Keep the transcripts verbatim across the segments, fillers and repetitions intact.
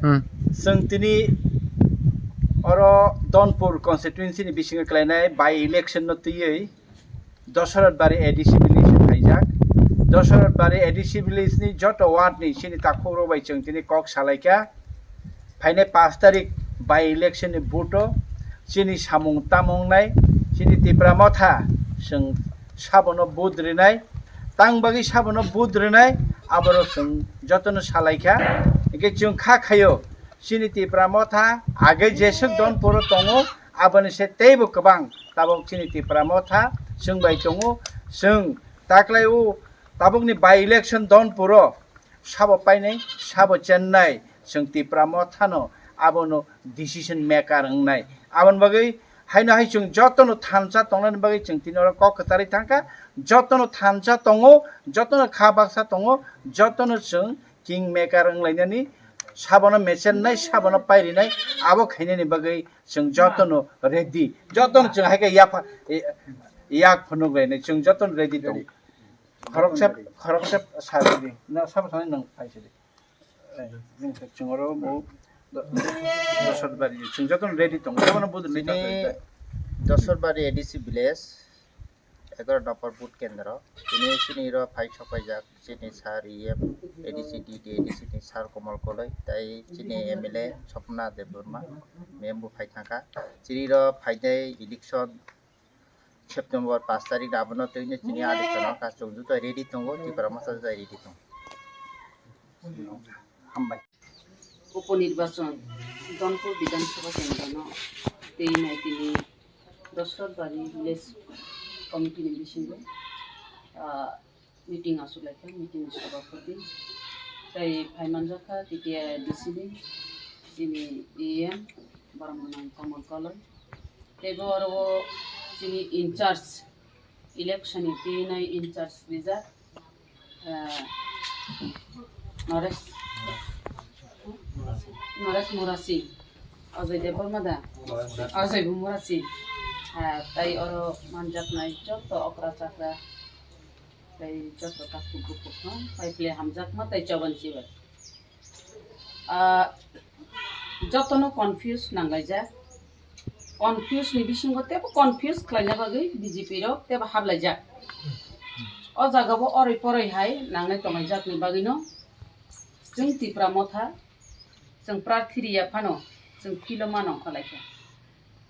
Hmm. Chwng tini oro Donpur constituency ni bisingo khlainai by election no twiwi Doshorat Bari A D C village phaijak. Doshorat Bari A D C village ni joto ward ni chini takhuk rok bai chwng tini kok salaikha. Phainai pash tarik by election ni vote o chini samung tamo wngnai, chini Tipra Motha chwng sabono vote rwnai, tang bagwi sabono vote rwnai, aboro chwng jotono salaikha. Hwnkhe chwng kha khaio chini Tipra Motha agwi jeswk Donpuro tongo, aboni se teibo kwbang tabok chini Tipra Motha chwng bai tongo. Chwng taklai o tabokni by election Donpuro sabo painai, sabo chennai, chwng Tipra Mothano abono decision maker wngnai. Aboni bagwi haino hai chwng jotono thansa tongnani bagwi chwng tini oro kok kwcharwi thangkha, jotono thansa tongo, jotono kha baksa tongo, jotono chwng king maker wnglainani, sabono mechennai, sabono pairinai, abo khainani bagwi chwng jotono ready, jotono chwng hai khe yapha-, yak phunuk lainai, chwng jotono ready tongo. Khoroksa, khoroksa sa sidi. Na sabo thani nang phai sidi. Eh, nang tak chungoro mo do-, dosar bari. Chwng joto ready tong. Joto na budu nita. Chini Dosar Bari A D C village, egaroh number booth kendro. Chini, chini ro phai sopai jak, chini sir E M, A D C D D, A D C ni sir Komal Koloi, tai chini M L A Swapna Debbarma, membu phai thangkha. Chini ro phai dai election September pash tarik abono twi chini adi chwng kha, chwng joto ready tongo, Tipra Motha joto ready tongo. Hambai. Uponirbachon Donpur Bidhan Sabha Kendro no tei nai tini Dosrat Bari Village Committee ni bisingo, ah, meeting aswk laikha, meeting ni sabapati. Tai phaimanjakha T T A D C ni chini E M, borok mwnang Kamal Koloi. Tei bo oro o chini in charge, election ni twi nai in charge rijak, eh, Naresh, Naresh Murasing, Ajay Debbarma da? Ajay bo Murasing. Eh, tai oro manjaknai joto okra chakra. Tei joto takhuk bukhuk no pai phle hamjakma tei choban chibai. Ah, jotono confuse nanglaijak. Confuse ni bisingo tebo confuse khlaina bagwi B J P rok tebo hablaijak. O jaga bo oroi poroi hai nangnai tonglaijak ni bagwi no chwng Tipra Motha, chwng prarthi riya phano chwng philo mano wngkha laikha.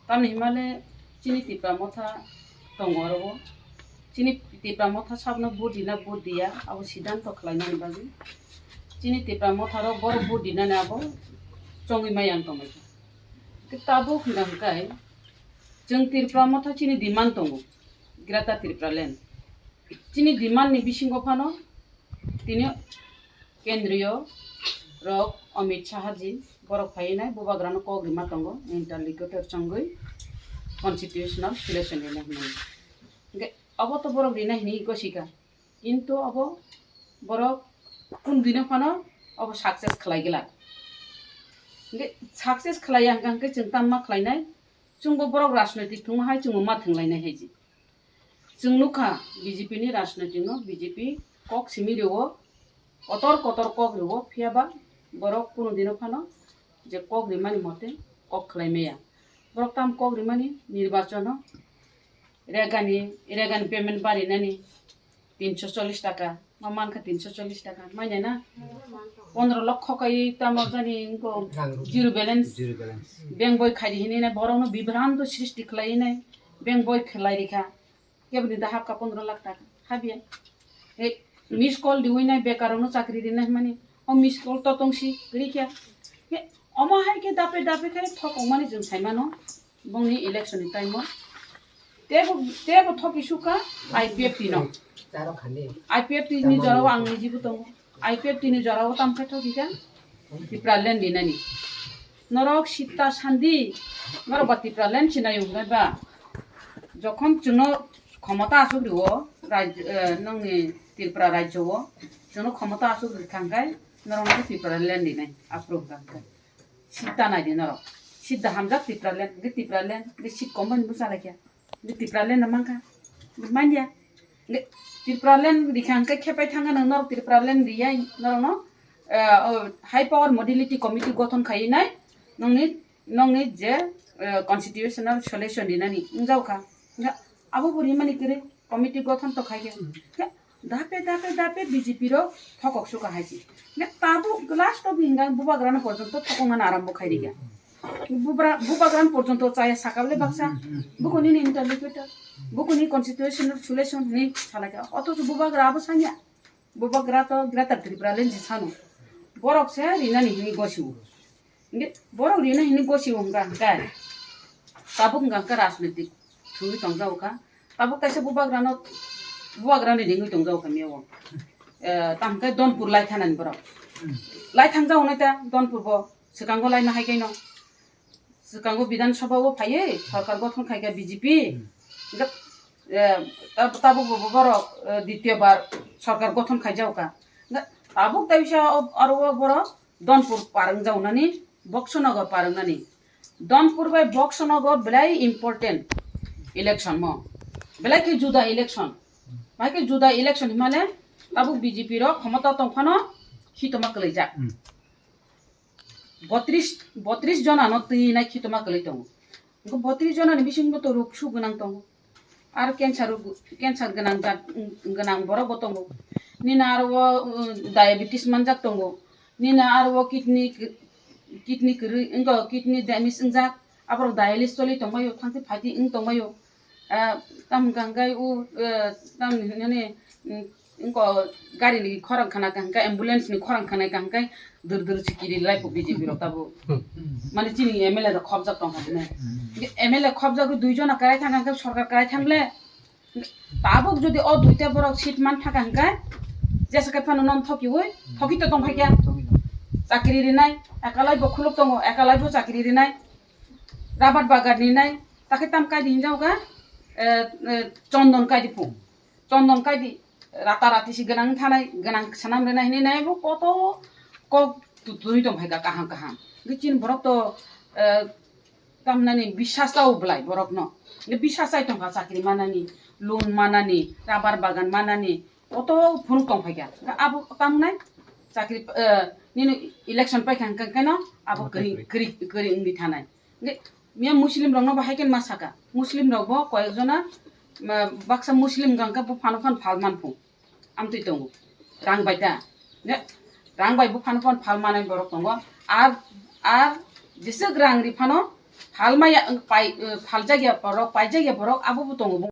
Tamni himale chini Tipra Motha tongo oro o. Chini Tipra Motha sabno vote dina vote diya, abo siddhanto khlainani bagwi. Chini Tipra Motha rok borok vote dinani abo chongwi maya wng tonglaikha. Tei tabuk hwnka hwnkhe chwng Tipra Motha chini demand tongo, Greater Tipraland. Chini demand ni bisingo phano tini kendriyo rok Amit Shah ji borok phaiwi nai bubagrano kok rima tongo, interlocutor chongwi constitutional solution rina hinwi. Hwnkhe obo to borok rina hinwi gosikha, kintu obo borok kun dino phano obo success khlai glak. Hwnkhe success khlaiya hwnkha hwnkhe chwng tamo ma khlainai? Chwngbo borok rajnoitik thwngma hai chwngbo ma thwnglainai hai ji. Chwng nukha B J P ni rajnoitik no, B J P kok simi rwo, kotor kotor kok rwo, phiya ba borok kunu dino phano je kok rimani mote kok khlai maya. Borok tam kok rimani nirbachon o regani, regani payment barinani tinso chollish taka, ma mankha tinso chollish taka, manya na? Pondro lokho kai tamo jani wngkho zero balance. Zero balance. Bank boi khaidi hinwi nai borokno bibhranto srishti khlaiwi nai bank boi khlai rikha. Keboni da hapkha pondro lakh taka, habya. Ei miss call diwi nai bekarokno chakri rinai hwnmani, o miss call to tongsi rikha. He, omo hai khe dape dape khe thokongmani chwng saimano. Bongni election ni time o tebo, tebo thoki sukha I P F T no. I P F T ni jorao ang nijibo tongo. I P F T ni jorao tamkhe thoki kha Tipraland rinani. Norok sita sandi, norok ba Tipraland sinai wngnai ba. Jokhon chwngno khomota asuk rio, raj-, eh, nongni Tripura rajyo o, chwngno khomota asuk rikha hwnkhe norok no Tipraland rinai, aphuru hwnkha hwnkhe. Sita naidi norok. Sita hamjak Tipraland, hwnkhe Tipraland, hwnkhe seat kom bai bwsa laikha. Hwnkhe Tipraland no mankha. Hwnkhe manya. Hwnkhe Tipraland rikha hwnkhe khepai thangkha nang norok Tipraland riyai norokno. eh, oh, high power modality committee gothon khai nai, nongni, nongni je, eh, constitutional solution rinani wngjago kha. Nga abo bo rimani kwrwi committee gothon to khai khe. Nga dape, dape, dape B J P rok thokok suka hai si. Nga tabuk last of hinga bubagrano porjonto thokok nana arambo khai rikha. Bubra-, bubagrano porjonto chaya sakable baksa. Bukuni ni interlocutor, bukuni constitutional solution ni salaka. Oto bubagra abo sanya. Bubagra to Greater Tripura le jisano. Borok se rinani hini gosiwo. Nge borok rina hini gosiwo hwnka hwnka. Tabuk hwnka hwnka rajnitik thwi tongjago kha. Tabuk kaisa bubagrano, bubagrani ringwi tongjago kha miyao. Eh, tam hwnka Donpur lai thanani borok. Lai thangjago nai ta Donpur bo. Swkango lai na hai kaino. Swkango Bidhan Sabha o phaiwi sorkar gothon khai kha B J P. Hmm. Hingke, eh, tab-, tabuk bo borok, eh, ditya bar sorkar gothon khai jago kha. Hingke tabuk taisa o, aro o borok Donpur parwng jago nani, Boxonagar parwng nani. Donpur bai Boxonagar belai important election mo. Belai khe juda election. Bai khe juda election himale tabuk B J P rok khomota tong phano khitoma kwlaijak. Hmm. Botris, botris jona no twi nai khitoma kwlwi tongo. Hwnkhe botris jona ni bisingo to ruk su gwnang tongo. Ar cancer ruk, cancer gwnang jat, gwnang borok bo tongo. Nini aro o, um, diabetes manjak tongo. Nini aro o kidney, kidney kwrwi, wngkha kidney damage wngjak. Aborok dialysis choli tongbaio, thangti phaiti wng tongbaio. Ah, tam hwnka hwnkhe o, eh, tam hinani, mm, wngkha gari ni khorang khana ka hwnkhe, ambulance ni khorang khana ka hwnkhe, dur dur sikiri lai po B J P rok tabuk. Mane chini M L A rok khopjak tong kha tini. M L A khopjagwi dui jona kwrai thang kha hwnkhe sorkar kwrai thang le. Tabuk jodi o duita borok seat man thaka hwnkhe, jesa khe phano non thokiwi, thoki to tong phai kha. Chakri rinai, ekalai bo khuluk tongo, ekalai bo chakri rinai. Rabar bagan ni nai, takhe tam kaidi hinjao ga, eh, eh, chondon kaidi pu. Chondon kaidi rata rati si gwnang thanai, gwnang sanam rwnai hinwi nai bo koto kok tu-, tuni tong phai ga kaham kaham. Hingke chini borok to, eh, tam nani bisas chao belai borok no. Hingke bisas chai tong kha chakri manani, loan manani, rabar bagan manani, koto phunuk tong phai kha. Hingke abo tam nai chakri, eh, nini election pai kha hingke no abo kwrwi, kwrwi, kwrwi wngwi thanai. Hingke miya Muslim rokno bo hai khe ma saka. Muslim rok bo koyek jona, ma, baksa Muslim hwnkha hwnkhe bo phano phano phal man phu. Amtwi tongo. Rang bai ta. Ne? Rang bai bo phano phano phal manai borok tongo. Ar, ar jeswk rang ri phano phal maya, pai, phal jakya borok, pai jakya borok abo bo tongo.